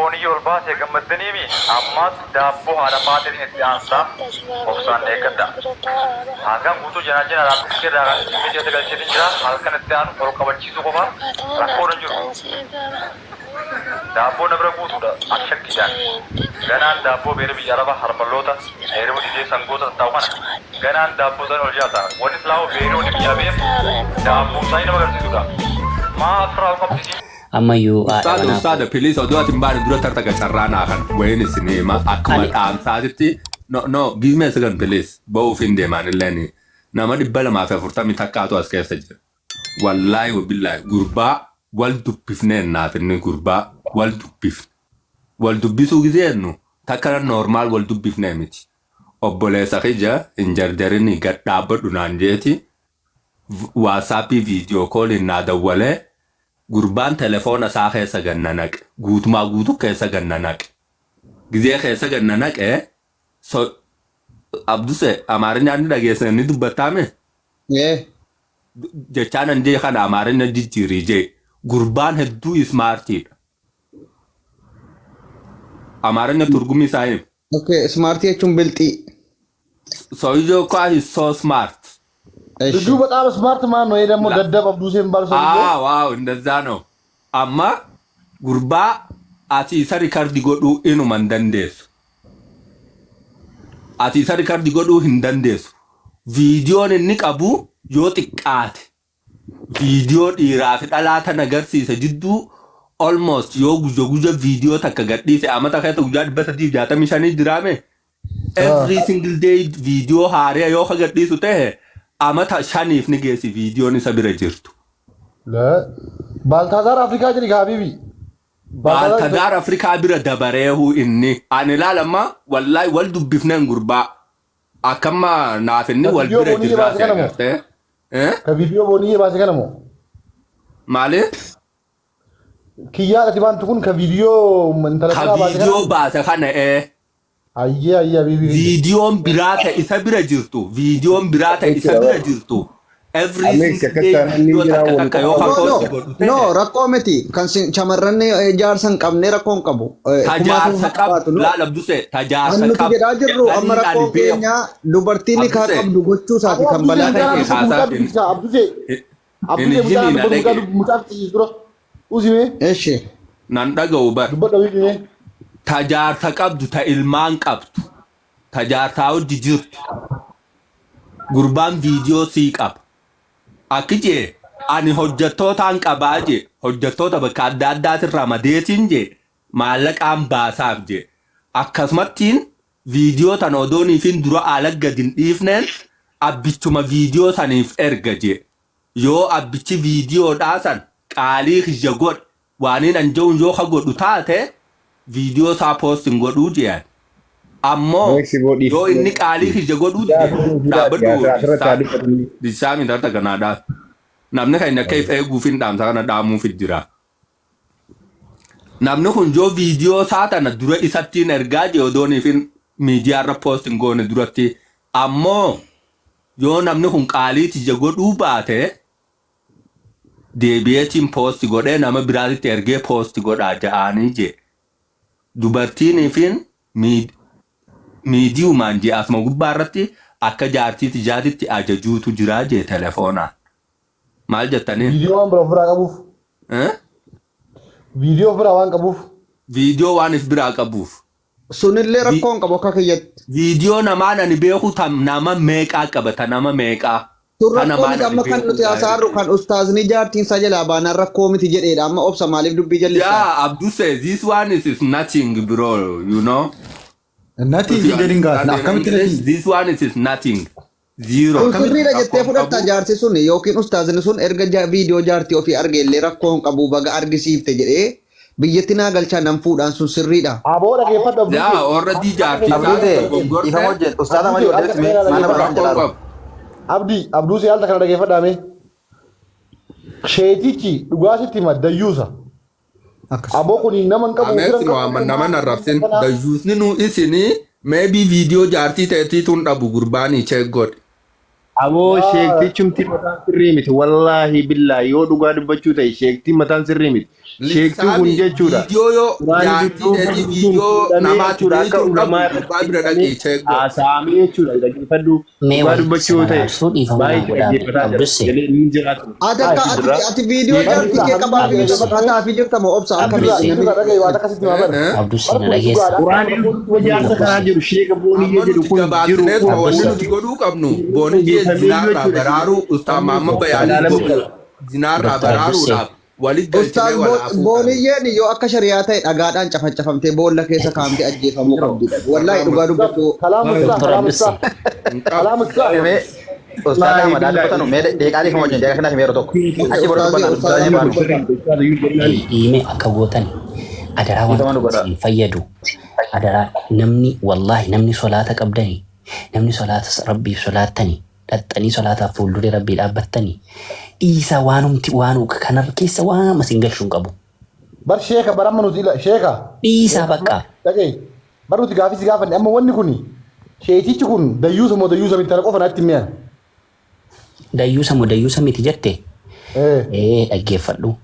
Booniyyee ol baase gammaddaniimi? Ammas daabboo haadha faaxeetiin itti aansa, obsaan eeggadha. Halkan guutuu janaajjanaadhaan dhukkee irraa kan itti keessa galcheetiin jira. Halkan itti aanu ol qabachiisuu qofa, rakkoon hin jiru. Daabboo na bira guutuudha ati shakkiidhaan. Ganaan daabboo beera biyya araba harmalloota heeruma didee sangoota tattaa'u kana ganaan daabboo isaanii ol yaasa. Wanni silaahuu beerri wanni biyyaa beef daabboo isaanii nama agarsiisuudha. Maa asirraa ol qabdi isiin? Ammayyuu haadha Ustaada manaa ustaada koo. please oduu ati hin baane dura tartaga carraa naa kan wayin isin hima akkuma Ani dhaamsaatitti. No, no, give me a second, please. Ba'uuf hin deemaan illeen nama 240 takkaatu as keessa jira. Wallaahi wabillaahi, gurbaa wal dubbifneen naaf inni gurbaa wal dubbifne. Wal dubbisuu gisee jennu takka normal wal dubbifnee miti. Obboleessa kiyya, hin jarjarinii gad dhaabbadhu naan jeeti WhatsAppii video calliin naa dawwalee. Gurbaan telefoona isaa keessa ganna naqe, guutumaa guutuu keessa ganna naqe. Gizee keessa ganna naqe, so Abduse, Amaarinyaan ni dhageessa, ni dubbattaame. Ee. Jechaan an jee kana Amaarinya jijjiirii jee. Gurbaan hedduu smartiidha. Amaarinya turgumii isaa himi. Okay, smartii jechuun bilxii. ሰውየው እኮ is so smart. ልጁ እሺ። በጣም smart man ነው። ይሄ ደግሞ ደደብ አብዱሴ የሚባል ሰውዬ። አዎ አዎ፣ እንደዛ ነው። Amma gurbaa ati isa record godhuu inuma hin dandeessu. Ati isa record godhuu hin dandeessu. Viidiyoon inni qabu yoo xiqqaate viidiyoo dhiiraa fi dhalaa tan agarsiisa jidduu almost yoo guyya guyya viidiyoo takka gadhiise, amata keessa guyyaa 365 jiraame, every single day viidiyoo haaraa yoo ka gadhiisu ta'e amata 5f ni geessi viidiyoon isa bira jirtu. ባልታዛር አፍሪካ jiri habibi. Baaltadaar Afrikaa bira dabareehu inni. Ani ilaalama, wallahi wal dubbifneen gurbaa. Akkamma naaf inni wal Viidiyoo bira boonii jirraa baase si kana moo? agartee. Eh? ከቪዲዮ ቦኒዬ baase kana moo? Maali? Kiyyaa ati baantu kun ka viidiyoo intala Ka sanaa baase kana? viidiyoo baase kana ee. Ayyee, ayyee, habibi. Viidiyoon biraa ta'e isa bira jirtu. Viidiyoon biraa ta'e isa bira jirtu. Every Amees single akka day taanaan ni viidiyoo jira takka wal takka yoo No, ka no, post godhu no, ta'e. rakkoo miti. Kan shamarran jaarsa hin qabne rakkoo hin qabu. Kumaatuma Tajaarsa haa qabaatu. qabdu. No. Laal Abduse, Kan tajaarsa nuti qabdu. jedhaa jirru amma Kan ani rakkoon beeku. keenya dubartiin nikaa Abduse. qabdu gochuu isaati kan balaa Abdusee ta'e. mucaa Haasaa dubbisa Abdusee. hin Abdusee mucaa ijjiniin dubbatu mucaa dhage. mucaa dura. Usimee Eshi. Nan dhaga'u bar. dubbadha wiiqimee. Tajaarsa qabdu, ta ilmaan qabdu. Tajaarsaa hojii jirtu. Gurbaan viidiyoo sii qaba. Akki jee ani hojjettootaan qabaa jee, hojjettoota bakka adda addaatirraa madeetiin jee maallaqaan baasaaf jee, akkasumattiin viidiyoo tana odooniifin dura ala gadi hin dhiifneen abbichuma viidiyoo saniif erga jee. Yoo abbichi viidiyoodhaa san qaalii kiyya godhe waaniin an je'uun yoo ka godhu taate viidiyoo isaa post hin godhuu jean. Ammoo Reeksi boo yoo inni qaalii kiyya godhuu dide dhaabbadhu. Asirratti haa dubbatu. Dissaami tarta kanaadhaaf. Namni keenya akka if eeguuf hin dhaamsa kana dhaamuuf jira. Namni kun yoo viidiyoo isaa tana dura isattiin ergaa jee odooniif miidiyaa irra post hin goone duratti, ammoo yoo namni kun qaalii tiyya godhuu baate deebi'eetiin post godhee nama biraatitti ergee post godhaa ja'aanii jee. Dubartiiniifin miidiyumaan jee asuma gubbaa irratti akka jaartii tijaatitti ajajuutu jiraa jee telefoonaan. Maal jettaniin? Viidiyoo waan bira ofirraa qabuuf. Eh? Viidiyoo ofirraa waan qabuuf. Viidiyoo waan if biraa qabuuf. Sunillee rakkoo hin qabu akka kiyyatti. Viidiyoo namaan ani beeku tam nama meeqaa qabata, nama meeqaa. Sun Ta rakkoo namaan miti ani amma kan beeku nuti haasa'aa jirru kan ustaazni jaartiin isaa jalaa baanaan rakkoo miti jedheedha. Amma obsa, maaliif dubbii jallistaa? Yeah, Abduse, this one is nothing, bro, you know. Nothing If you jedhin gaafna understand in akkamitti English, nothing? this one is nothing. Zero. Kun sirriidha jettee Rakkoon fudhatta qabu. jaarsi sun yookiin ustaazni sun erga viidiyoo jaartii ofii arge illee rakkoo hin qabu, baga argisiifte jedhee biyyatti naa galchaa nan fuudhaan sun sirriidha. Aboo, dhageeffadhu Abdusee. Yeah, already jaartii isaa Abduute dogongorte. ifama hojjet ustaada malee walitti mee maal nama afaan Rakkoon jalaa qabu. Abdii, Abdusee, haala kana dhageeffadhaa mee. Sheetichi dhugaa sitti hima, dayyuusa. Akkas. Aboo, kun nama hin qabu. Amees fira hin nu qabu. amma nama narrabsin. Dayyuusni nu isinii maybe viidiyoo jaartii ta'eetiituun dhabu gurbaanii check godhe. Aboo sheektichumti mataan sirrii miti. Wallaahi billaahi yoo dhugaa dubbachuu ta'e sheektiin mataan sirrii miti. Sheektiin kun Saami jechuudha. viidiyoo yoo Quraanni jaartii gidduu teetii kun viidiyoo fuudhamee namaatti jechuudha akka deebituu qabdu ulamaa gurbaa irratti bira dhaqee sheekoo. haasa'amee jechuudha. Dhaggeeffadhu Mee dhugaa walitti dubbachuu yoo isin ta'e araarsuu dhiifama naa baay'ee godhaa dhaggeeffataa jira. Abdusse. Galee inni jiraatu. Ati akka Jira. ati ati viidiyoo jaartii kee qabaa fi Abdusse. taafii jirta moo obsa akka Abdusse. Irraa dhagaye waan akkasitti maa bara. Abdusse na dhageessa. Quraanni duuba jaarsa kanaa jiru sheeka booniyyee Amma jedhu nuti kun jiru gabaabsineetuma kun wanni nuti godhuu qabnu booniyyee zinaarraa baraaruu ustaan Maamma Bayaanis zinaarraa Dr. Abdusse. baraaruudhaaf walit galchinee Ustaaz wal haafuu qabna. Booniyyeen yoo akka shari'aa ta'e dhagaadhaan cafacafamtee boolla keessa kaa'amtee ajjeefamuu qabdudha. Wallaahi dhugaa dubbachuu Kalaamu isaa Dr. kalaamu Abdusse. isaa kalaamu isaa. Mee Ustaaz Ahmad haa dubbatanu mee deeqaa dhiifama wajjin deeqaa kennaa yeroo tokko. Achi booda Ustaazii dubbanna ustaazii Ustaazii baanu. dubbata. Dhiime akka gootan adaraa Dhiifama wanta nu godhaa. isin fayyadu adaraa namni wallaahi namni solaata qabdanii namni solaata rabbiif solaattanii dhaxxanii solaataaf fuulduree rabbii dhaabbattanii dhiisaa waanumti waan kanar keessa waan isin galchuu hin qabu. Bar sheeka bar amma nuti ila sheeka. Dhiisaa bakka. Dhagaye bar nuti gaafii si gaafanne amma wanni kun sheetichi kun dayyuusa moo dayyuusa miti tana qofa natti mi'a. Dayyuusa moo dayyuusa miti jette? Ee dhaggeeffadhu.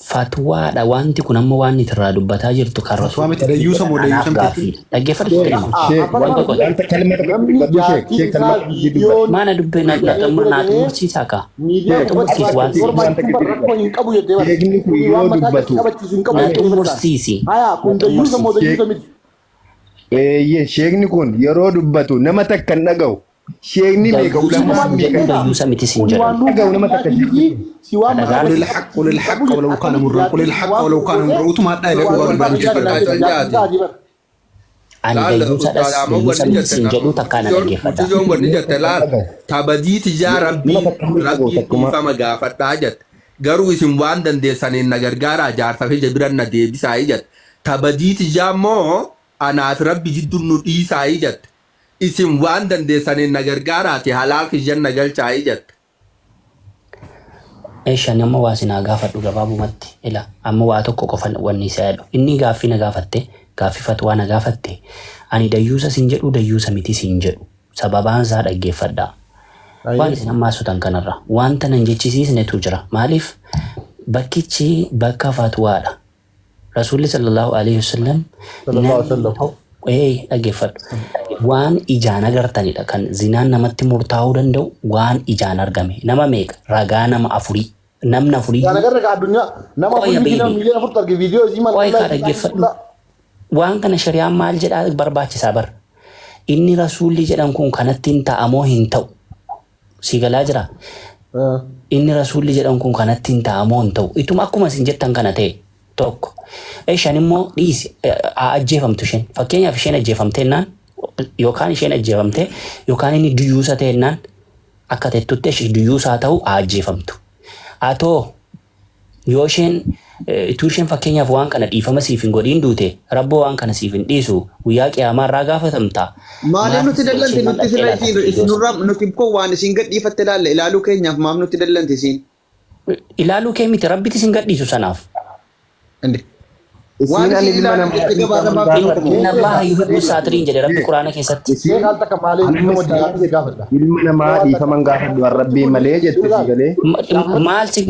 Fatwaadha wanti kun amma waan itti irraa dubbataa jirtu kan Fatwaa miti dayyuusa moo dayyuusa Anaaf miti gaaffiidha. Dhaggeeffadhu sitti hima. Sheek Wanta qote. wanta kalma tokko Namni dubbadhu sheek jaartii sheek kalma isaa viidiyoon Maana dubbee na naa xumursiisaa kaa. miidiyaa Na xumursiisi waan si wanta rakkoo hin qabu jettee bara. Sheekni kun yoo Waan mataa dubbatu qabachiisu hin qabu Na jettee bara. xumursiisi. Haya kun Na dayyuusa moo xumursiisi. dayyuusa miti. Eeyyee sheekni kun yeroo dubbatu nama takka hin dhaga'u. Sheekni meeqa Dayyuusa ulamaa sin jedhu meeqa dayyuusa miti sin Kun waan jedhan. dhaga'u nama takka sheekni kun. si waan mataa قل الحق قل الحق ولو كان مرا قل الحق ولو كان مرا utuma hadhaa illee dhugaa dubbachuu jechuudha. Ani Laal dayyuusadhas ustaad amma dayyuusa wanni miti jette sin jedhu takkaa na dhaggeeffadha. mucayyoon wanni jette laal tabadii tijaa rabbii Nama takka hin dhaga'u rabbii takkuma. dhiifama gaafadhaa jette garuu isin waan dandeessaniin na gargaaraa jaarsa fi jabiran na deebisaa jette tabadii tijaa immoo anaaf rabbi jidduu nu dhiisaa jette isin waan dandeessaniin na gargaaraati halaal kiyyan na galchaa jette. Eeshaan amma waa sinaa gaafadhu gabaabumatti ila amma waa tokko qofa wanni isa jedhu inni gaaffii na gaafatte gaaffii fatwaa na gaafatte ani dayyuusa sin jedhu dayyuusa miti sin jedhu sababaan isaa dhaggeeffadha. Waan isin ammaa sutan kanarra wanta nan jechisiisnetu jira maaliif bakkichi bakka fatwaadha. Rasuulli sallallahu alaihi wasallam Sallallahu alaihi wasallam. ee dhaggeeffadhu waan ijaan agartanidha kan zinaan namatti murtaa'uu danda'u waan ijaan argame nama meeqa ragaa nama afurii namni afurii Kana garra ka addunyaa nama Qoya afurii fi nama baby. miiliyoona afurtu arge viidiyoo isii maal Qoy kaa dhaggeeffadhu. Waan kana shari'aan maal jedhaa barbaachisaa bar. Inni rasuulli jedhan kun kanatti hin ta'amoo hin ta'u. Si galaa jira. Inni rasuulli jedhan kun kanatti hin ta'amoo hin ta'u. Ituma akkuma isin jettan kana ta'e tokko. Shan immoo dhiisi haa ajjeefamtu isheen. Fakkeenyaaf isheen ajjeefamteennaan yookaan isheen ajjeefamte yookaan inni duyyuusa ta'ennaan akka tettutti ishee duyyuusaa ta'u haa ajjeefamtu. Haa ta'u yoo isheen ituu isheen fakkeenyaaf waan kana dhiifama siif hin godhiin duute rabboo waan kana siif hin dhiisu guyyaa qiyaamaa irraa gaafatamta. Maaliif nuti dallanti nuti sila isin isinurraa nuti koo waan isin gadhiifatte ilaalle ilaaluu keenyaaf maaf nuti dallanti isin? Ilaaluu kee miti rabbiti isin gadhiisu sanaaf. Inde. Waan Isiin ani isin ilma ilaalu namaa jettee gabaasa dhiifama maaf gaafadhu. Inna Allaha yuhibbu saatiriin jedhe rabbi quraana keessatti. Sheek al takka maaliif nama wajjin gaafii gaafadha. Ilma namaa dhiifama gaafadhu rabbii malee jette si galee. Maal si